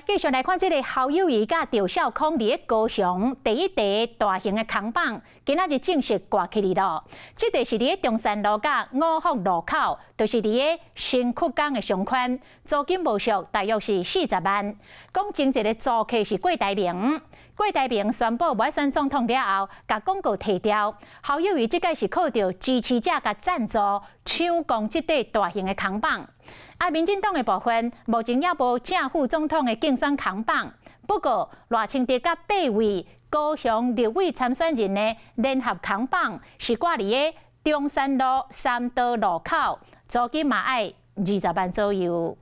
繼續來看這个侯友宜佮鄭少康佇高雄第一塊大型的扛棒，今仔日正式掛起來囉。這塊是佇中山路佮五福路口，就是佇新堀江的商圈，租金無俗，大約是40萬。講前一个租客是郭台銘，郭台銘宣布無愛選總統了後，共廣告提掉。侯友宜這擺是靠著支持者共贊助，搶攻這塊大型的扛棒。啊，民進黨的部分目前猶無正副總統的競選扛棒，不過賴清德佮八位高雄立委參選人的聯合扛棒是掛佇个中山路三多路口，租金嘛愛20萬左右。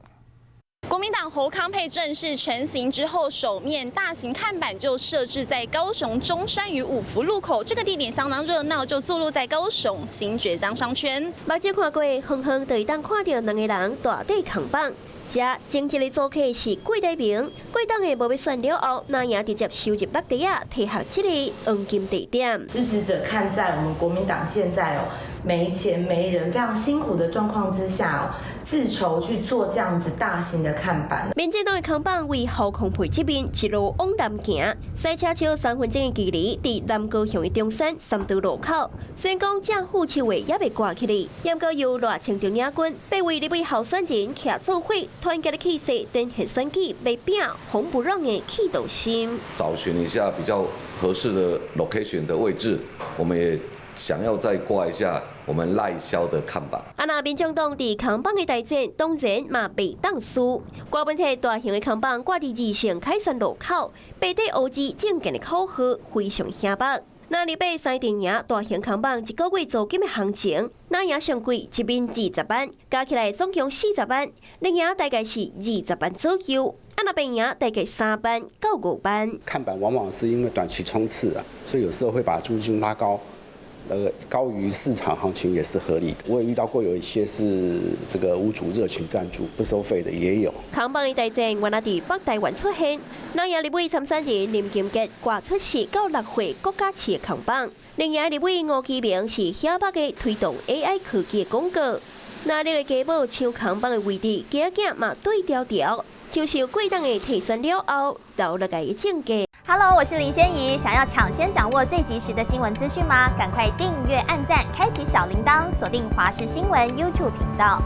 國民黨侯康配正式成型之後，首面大型看板就設置在高雄中山與五福路口，這個地點相當熱鬧，就坐落在高雄新崛江商圈。目睭看過，遠遠就會當看著兩个人大塊扛棒。這前一个租客是郭台銘，郭董的無欲選了後，藍營直接收入北地仔，提下這个黃金地點。支持者看在我們國民黨現在哦沒錢沒人，非常辛苦的狀況之下哦，自籌去做這樣子大型的看板。民進黨的扛棒為侯康配這邊一路往南行，賽車超3分鐘的距離，佇南高雄的中山三多路口。雖然講正副手位猶未掛起來，毋過由賴清德領軍，八位立委候選人徛做伙，團結的氣勢，展現選舉欲拼紅不讓的企圖心。找尋一下比較合適的 location 的位置，我們也想要再掛一下我們賴蕭的看板。啊，那民眾黨佇扛棒的大戰，當然嘛袂當輸。郭文體大型的扛棒掛佇二線凱旋路口，白底烏字政見的口號非常顯目。那禮拜三陣營大型扛棒一個月租金的行情，藍營上貴一面20萬，加起來總共40萬，綠營大概是20萬左右，啊若白營大概3萬到5萬。看板往往是因為短期衝刺啊，所以有時候會把租金拉高，高於市場行情也是合理的。我也遇到過有一些是這個屋主熱情贊助不收費的也有。扛棒的大戰原來佇北台灣出現，藍營立委參選人林金杰掛出4到6歲國家市的扛棒，綠營立委吳其明是顯目的推動 AI 科技的廣告。那這个家寶搶扛棒的位置，行行嘛對調調，像是郭董的提選了後留落來的證據。 Hello，我是林仙怡。想要搶先掌握最及時的新聞資訊嗎？趕快訂閱、按讚、開啟小鈴鐺，鎖定華視新聞 YouTube 頻道。